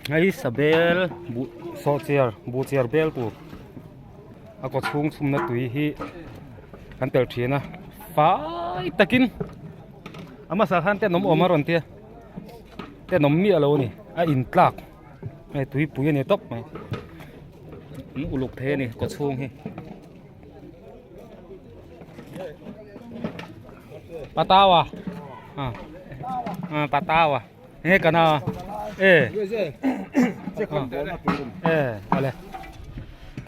Hei sabel buh sawhchiar buhchiar bel tur a kaw chhung chhumna tui hi kan telh thin a fai takin a hmasa khan tenawm awm a rawn tia tenawm miah lo a ni a intlak hei tuipui a ni tawp mai an uluk thei a ni kaw chhung hi. Patawa à à patawa nghe cả nào ê ê ale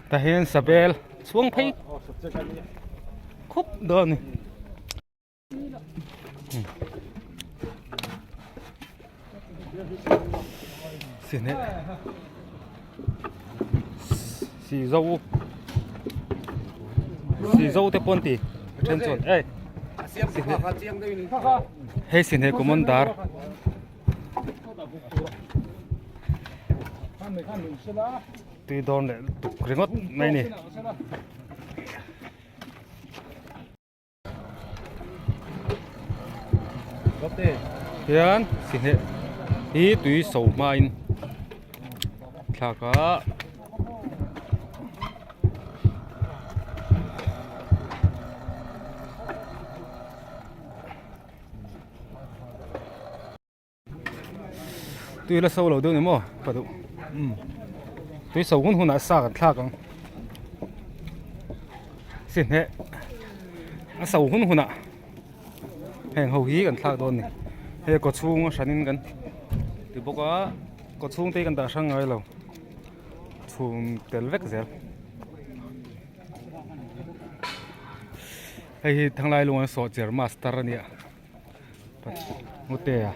ta hian sabel chuang phei khup dawn ni Sihne Sizo Sizo te pawn ti a then chuan ei hei Sihne commander tui dawn leh tuk ringawt mai ni. Hian sihneh hi tui so hmain thlak a tui la so lo deuh ni maw pa duh umm tui so hun hunah sa kan thlak ang sihneh a so hun hunah heng ho hi kan thlak dawn a ni hei kaw chhung a hranin kan ti bawk a kaw chhung te hi kan dah hrang ngai lo chhum tel vek zel hei hi thanglai lunga sawhchiar master a nia. Ngute a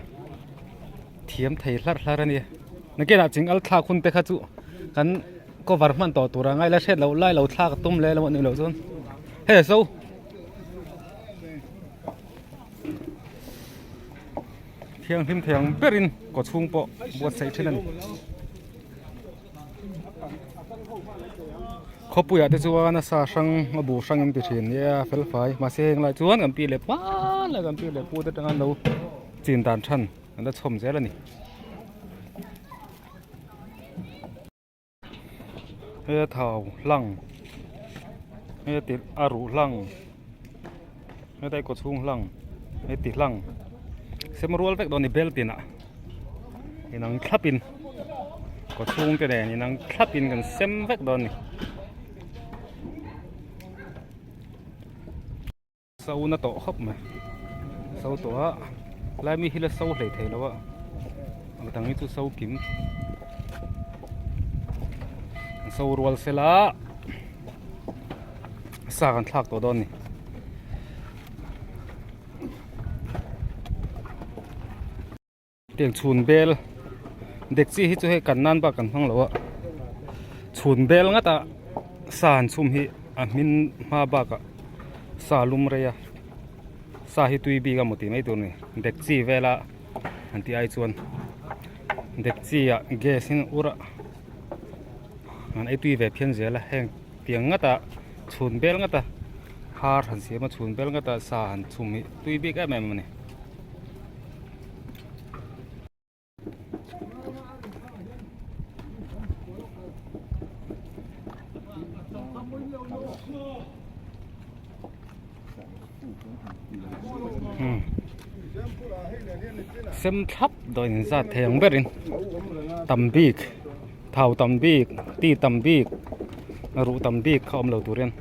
thiam thei hlarh hlarh a ni nakinah ching al thlak hun te kha chu kan cover hman tawh tur a ngai la hriat loh lai lo thlak a tum leh lo a nih loh chuan hei so thianghlim thei ang berin kaw chhung pawh buatsaih thin a ni. Khawpuiah te chuan a sa hrang a buh hrang in ti thin nia fel fai mahse heng lai chuan kan pi leh pa leh kan pi leh pu te atanga an lo chin dan than an la chhawm zel a ni. Hei a thau hlang hei a tirh a ruh hlang hetlai kaw chhung hlang hei ti hlang sem rual vek dawn a ni bel tinah. Inang thlapin kaw chhungte nen inang thlapin kan sem vek dawn a ni. So na tawh khawp mai so tawh a lai mi hi la so hlei thei lo a ang dang hi chu so kim an so rual sela sa kan thlak tawh dawn a ni. Tiang chhun bel dek chi hi chu hei kan nan bak kan hmang lo a chhun bel ngat a sa han chhum hi a hmin hma bakah sa lum rei a sa hi tui bik a maw tih mai tur a ni dek chi vela han tih ai chuan dek chi ah gas in ur a an ei tui ve phian zel a heng tiang ngat a chhun bel ngat a har han siam a chhun bel ngat a sa han chhum hi tui bik em em a ni. Sem thlap dawn in zat thei ang berin tam bik thau tam bik ti tam bik ruh tam bik kha awm lo tur hian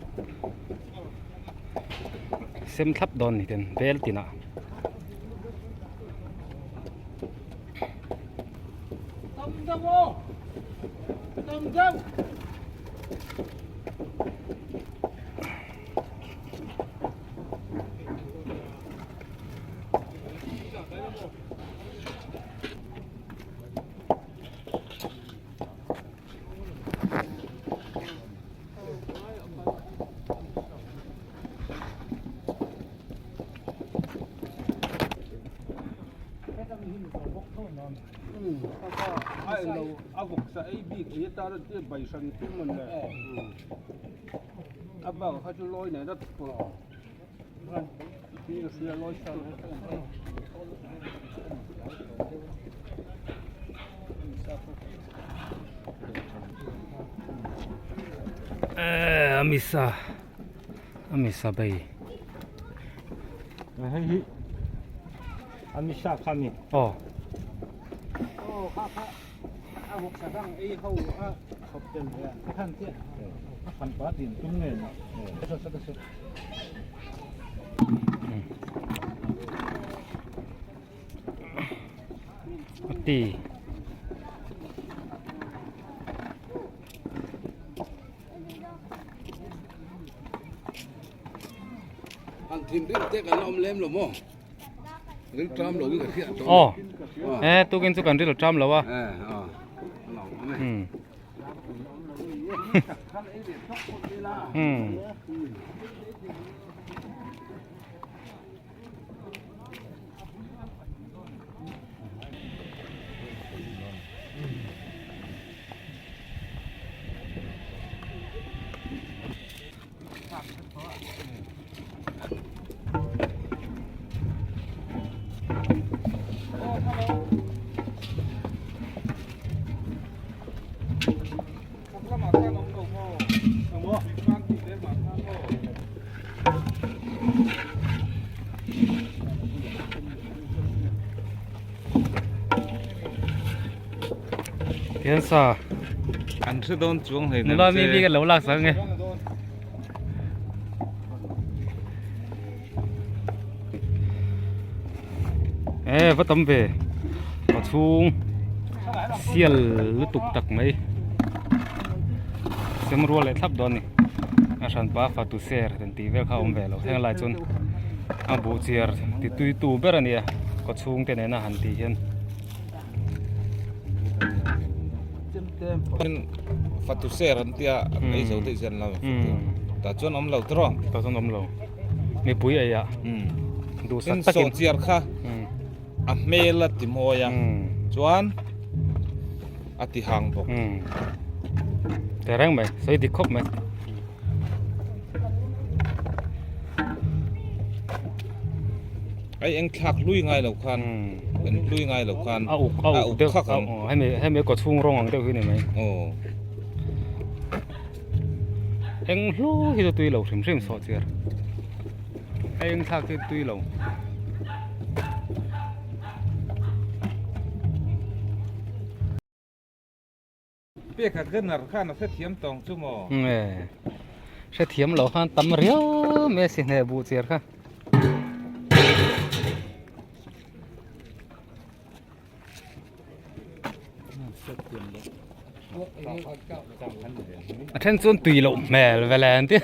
sem thlap dawn ni ten bel tinah. Misa a misa bei. Hei hi a misa kha ni. Aw. Aw kha kha a vawk sa dang ei ho a chhawp tel ve a te khan chiah a fan pa din tum nge ni. A ti. An thin rim te kan la awm lem lo maw? Ril tram lo in ka hriat tawh. Aw. E tukin chu kan ril tram lo a. E a. Lo awm e. Hmm. Hmm. Tian sa An hre dawn chuang hlei nula mi bik an lo lak sak ange. E va tam ve a chhung sial lutuk tak mai sem rual leh thlap dawn a ni a hranpa fatu ser den tih vel kha a awm ve lo heng lai chuan a buh chiar ti tui tu ber a nia kaw chhung te nena han tih hian. Fatu ser an tia an ei zo daih zel lo tah chuan awm lo tawh tah chuan awm lo mipui ei ah duhsak takin sawh chiar kha a hmel a ti mawi a chuan a ti hang bawk teh reng mai sawi dik khawp mai. Ai eng thlak hlui ngai lo khan en hlui ngai lo khan a uk a uk deuh khak ang hemi hemi kaw chhung rawng ang deuh hi ni mai aw eng hlu hi chu tui lo hrim hrim sawh chiar a eng thlak hi tui lo. Pekha gunner khan a hrethiam tawng chu maw? Nge hrethiam lo khan tam riau mai a si hneh buh chiar kha. A then chuan tui loh hmel ve le an ti.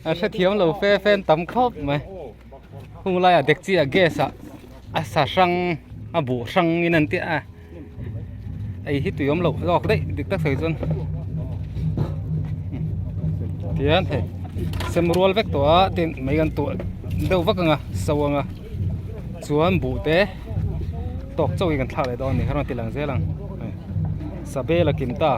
A hrethiam lo fe fe an tam khawp mai. Hung laiah dekchi ah gas ah a sa hrang a buh hrang in an ti a ei hi tui awm loh zawk daih dik tak sawi chuan tihian hei sem rual vek tawh a tin mai kan tuah deuh vak ang a so ang a chuan buh te tawk chauh hi kan thlak leh dawn a ni a rawn ti lang zel ang sabel a kim ta.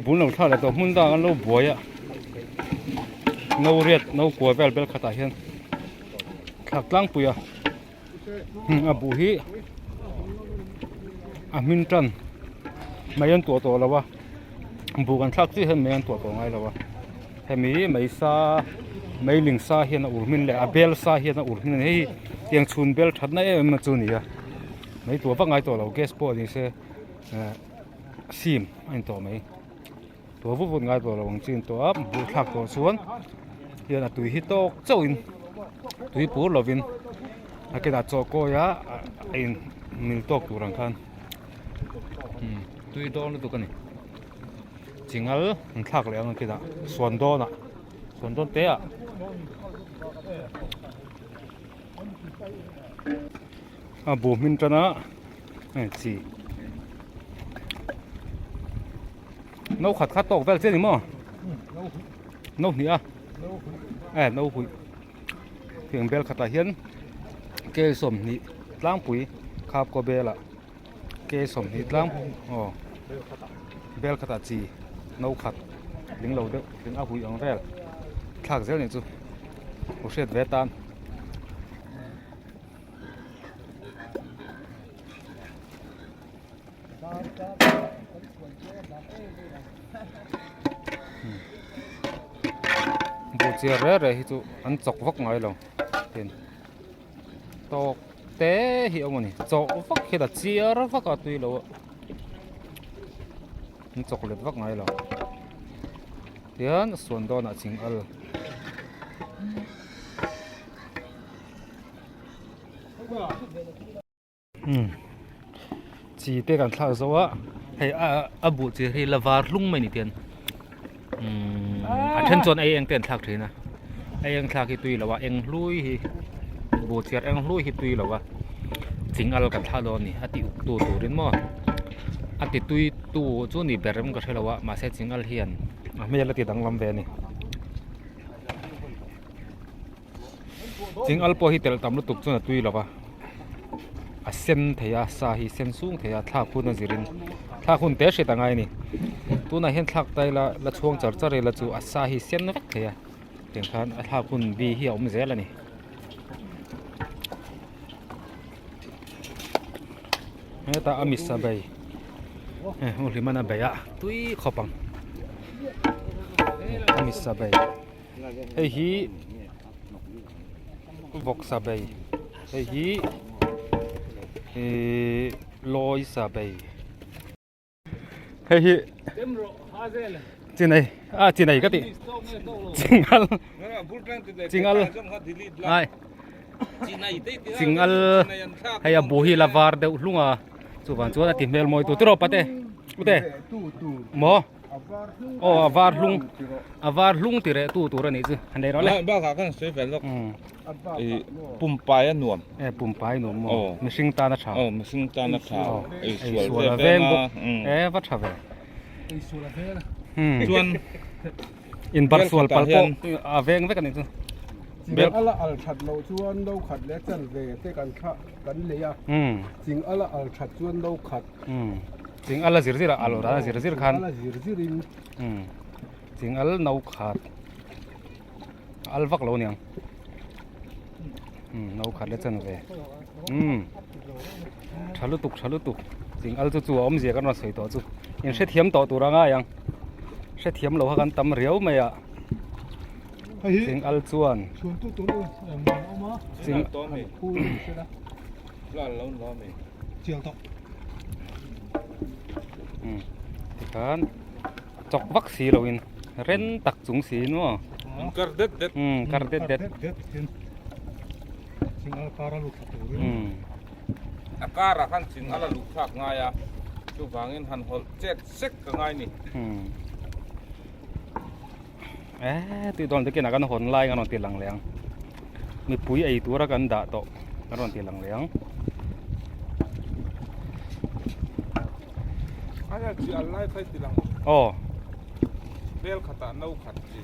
Bul lo thla leh tawh hmun dang an lo buai a no riat no kua vel bel khatah hian thlak tlangpui a. A buh hi a hmin tan mai an tuah tawh lo a buh kan thlak chiah hian mai an tuah tawh ngai lo a hemi mai sa mei ling sa hian a ur hmin leh a bel sa hian a ur hmin a ni hei tiang chhun bel that na em em chu a ni a mei tuah vak ngai tawh lo gas pawh ni se eh sim a ni tawh mai tuah vut vut ngai tawh lo ang chi an tuah a buh thlak tawh chuan hian a tui hi tawk chauh in tui pur lovin a kenah chaw kawi a a in mil tawk tur ang khan umm tui dawn lutuk a ni chingal an thlak leh ang a kinah suan dawn ah suan dawn te ah a buh hmin tan a hei chi. No khat kha tawk vel che ni maw no hnih a e no huih tiang bel khatah hian kel 20 tlangpui Khap kaw bel ah ke sawmhnih tlang aw bel khatah chi no khat tling lo deuh tling a hui ang vel thlak zel nih chu u hriat ve tan. Buh chiar reh reh hi chu an chawk vak ngai lo tin tawk te hi a awm a ni chawh vak hian a chiar vak a tui lo a an chawk let vak ngai lo tihian suan dawnah ching al. Chi te kan thlak zo a hei a buh chi hi la var hlung mai ni tian a then chuan ei eng te an thlak thin a ei eng thlak hi tui lo a eng hlui hi buh chiar eng hlui hi tui lo a ching al kan thlak dawn a ni a ti uk tu turin maw a ti tui tu chu ni ber em ka hre lo a mahse ching al hian a hmel a ti danglam ve a ni. Ching al pawh hi telh tam lutuk chuan a tui lo va a sen thei a sa hi sen sung thei a thlak hun a zirin thlak hun te hriat a ngai a ni tunah hian thlak ta ila la chhuang char char ila chu a sa hi sen vek thei a tiang khan a thlak hun bi hi a awm zel a ni. Hetah a misa bei eh u hlimana bei a tui khawp ang a misa bei. Hei hi vawksa bei hei hi ihh lawisa bei hei hi chinai ah chinai ka tih chingal chingal ai chingal hei a buh hi la var deuh hlung a chuvang chuan a ti hmel mawi tu tiraw pate ute maw. Aw a var hlung a var hlung ti reh tu tur a nih chu han nei rawh le. Bakah khan sawi fel lawk i pumpai a nuam. E pumpai nuam maw mihring tan a tha. Aw mihring tan a tha ei sual a veng bawk e va tha ve. Ei sual a veng. Chuan in bar sual pal pawh a veng vek a nih chu. Ching ala al that loh chuan no khat leh chan ve te kan thlah kan lei a ching ala al that chuan no khat. Ching al a zir zir a, al ran a zir zir khan. Al a zir zir in. Ching al no khat. Al vak lo niang. No khat le chan ve. Tha lutuk tha lutuk. Ching al chu chu a awm zia kan rawn sawi tawh chu. In hrethiam tawh tur a ngai ang. Hrethiam lo kha kan tam riau mai a. Ching al chuan. Ching Tikhan chawk vak si loin ren tak chung si in maw kar det det kar det det a karah khan ching ala luh thlak ngai a chuvangin han hawlh chet sek ka ngai ni Eh tih dawn takin a kan hawn lai an rawn ti lang leh ang mipui ei tura kan dah tawh an rawn ti lang leh ang. Aw. Bel khatah no khat chi.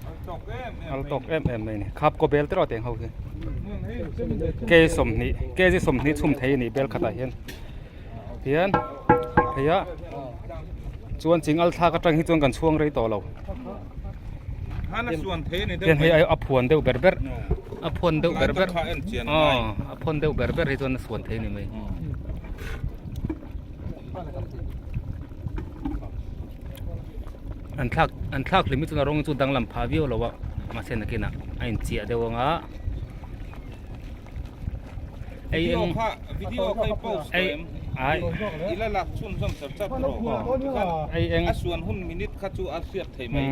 Al tawk em em. Al tawk em em mai ni. Khap kaw bel te rawh teng ho hi. Ke 20 kg 20 chhum thei a ni bel khatah hian. Hian phei a chuan ching al thlak atang hi chuan kan chhuang rei tawh lo hian hei a phuan deuh ber ber a phuan deuh ber ber aw a phuan deuh ber ber hi chuan a suan thei a ni mai. An thlak an thlak hlim hi chuan a rawng chu danglam phah viau lo a mahse nakinah a inchiah deuh ang a. Ei eng video kha i post tawh em ai ila lak chhun zawm char char tawh ei eng a suan hun minute kha chu a hriat thei mai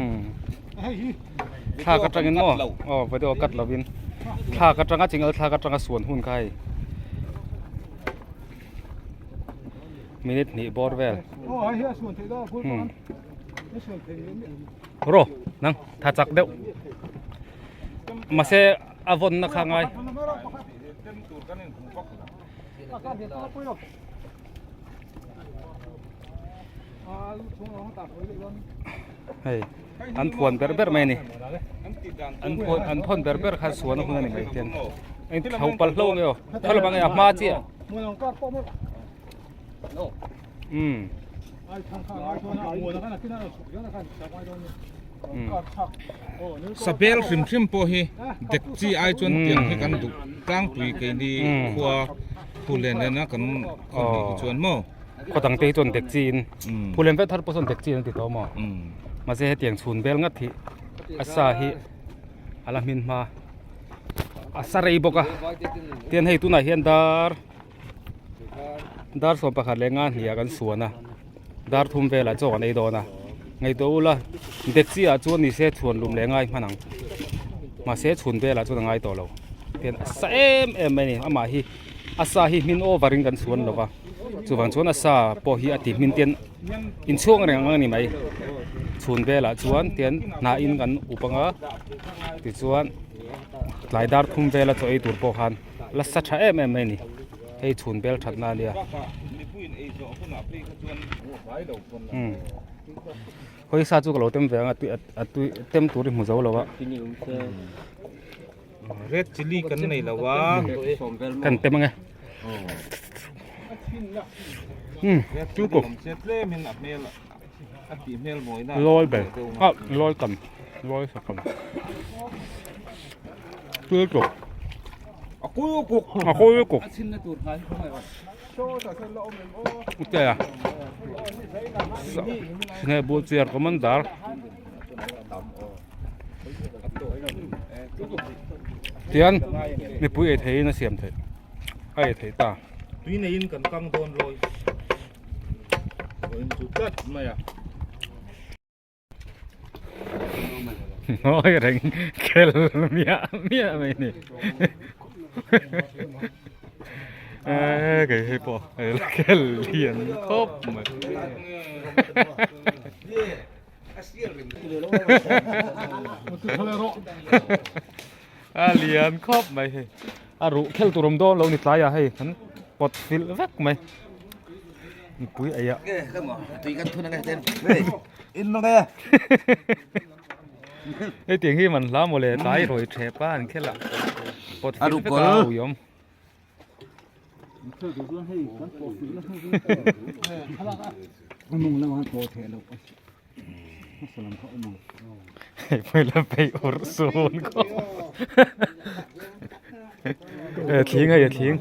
thlak atangin maw aw video cut lovin thlak atanga chingal thlak atanga suan hun kha hei minute hnih bawr vel ro nang tha chak deuh mahse a vawnna kha ngai hei an phuan ber ber mai a ni an phuan an phawn ber ber kha suan a hun a ni mai ten. Eng thlo pal hlo nge aw. Thlo lam ange a hma chiah. Um. Sabel hrim hrim pawh hi dek chi ai chuan tiang hi kan duh tlangpui keini khua Phulen nena kan khaw hnih hi chuan maw. Khaw dang te hi chuan dek chi in Phulen vek thar pawh sawn dek chi an ti tawh maw. Mahse hetiang chhun bel ngat hi a sa hi a la hmin hma a sa rei bawk a tian hei tunah hian dar Dar 11 leh nga hnih ah kan suan a, dar thum velah chaw kan ei dawn a, ngaihtuah ula dekchi ah chuan ni se chhuan lum leh ngai hman ang, mahse chhun velah chuan a ngai tawh lo, tian a sa em em mai a ni, amah hi a sa hi hmin over in kan suan lo va, chuvang chuan a sa pawh hi a ti hmin tian inchhuak reng ang a ni mai, chhun velah chuan tian hnah in kan up ang a, tichuan tlai dar thum vela chaw ei tur pawh khan. La sa tha em em mai a ni hei chhun bel that na ania umm hawi sa chu ka lo tem ve ang a tui a tui tem tur hi hmu zo lo a red chilli kan nei lo a kan tem ange umm chu ko lawi ber ah lawi kam lawi sa kam tui tuk a kawi kuk te a nge bul chiar commander tian mipui ei theihin a siam theih a ei theih ta tui neiin kan kang dawn lawi. Ngawi reng khel miah miah mai ni e kei hei pawh hei la khel lian khawp mai a lian khawp mai hei a ruh khel tur awm dawn lo ni tlai ah hei kan pawt filh vek mai mipui ei ah hei tiang hi man hla mawle tlai rawi thep a an khel a pawt filh vek a ui awm. Hei pawh ila peih awrh sawn khawp e thling hei a thling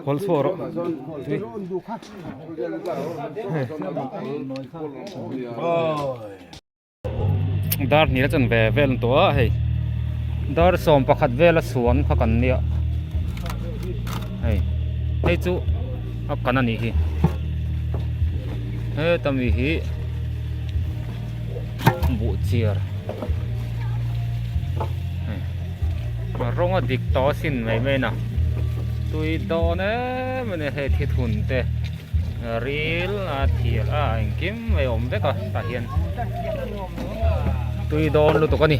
hawl chhuah rawh tui dar hnih a chan ve vel an tawh a hei dar 11 vel a suan kha kan nia hei hei chu a kan a nih hi heta mi hi buh chiar hei a rawng a dik tawh asin mai mai na tui dawn em a ni hei thithun te ril a thial a engkim mai a awm vek a tah hian tui dawn lutuk a ni.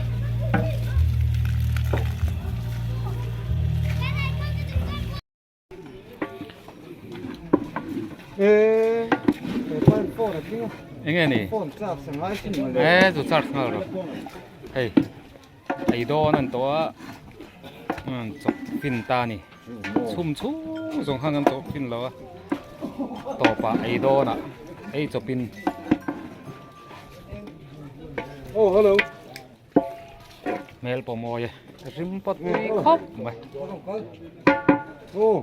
Enge ni e chu charge nghal rawh hei ei dawn an tawh a chawp fin ta a ni chhum chhung zawng khan an chawp fin lo a tawpah ei dawnah ei chawpin Oh hello hmel pawh mawi e rim pawh tui khawp mai. Oh.